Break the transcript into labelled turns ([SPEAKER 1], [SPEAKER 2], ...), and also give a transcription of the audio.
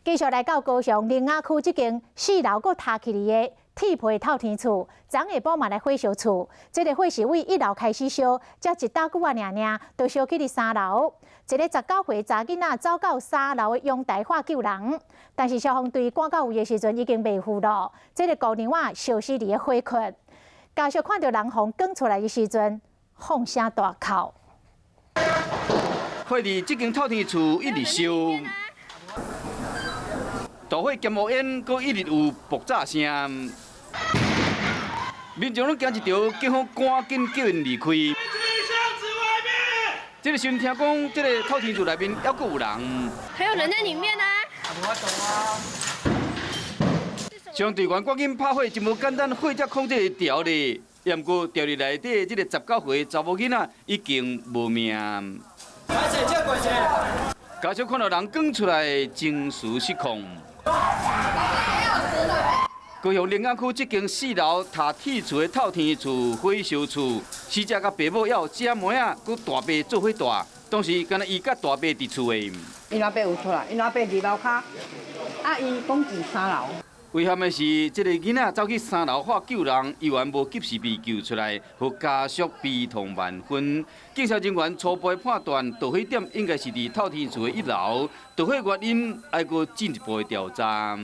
[SPEAKER 1] 繼續來到高雄苓雅區這間四樓閣塌起來的鐵皮透天厝，昨下晡嘛來火燒厝。這个火是對一樓開始燒，才一搭久仔爾爾，就燒去佇三樓。一个19歲查囡仔走到三樓的陽台喊救人，但是消防隊趕到位的時陣已經袂赴咯。這个姑娘仔燒死佇个火窟，家屬看著人予捲出來的時陣，放聲大哭。
[SPEAKER 2] 火佇這間透天厝一直燒。大火兼烏煙，閣一直有爆炸聲。民眾攏驚一著，警方趕緊救𪜶離開。這个時陣聽講，這个透天厝內面猶閣有人。
[SPEAKER 3] 還有人在裡面呢。
[SPEAKER 2] 消防隊員趕緊拍火，真無簡單，火才控制會牢咧。毋過牢佇內底這个19歲查某囡仔已經無命。家屬看著人捲出來，情緒失控。高雄苓雅區這間四樓塌鐵厝的透天厝火燒厝，死者佮爸母猶有姊妹仔，閣大伯做伙住。當時敢若伊佮大伯佇厝的。
[SPEAKER 4] 𪜶阿伯有出來，𪜶阿伯佇樓跤，啊，伊講佇三樓。
[SPEAKER 2] 遺憾的是，這个囡仔走去三樓喊救人，猶原無及時被救出來，予家屬悲痛萬分。警察人員初步判斷，導火點應該是佇透天厝的一樓，導火原因還閣進一步的調查。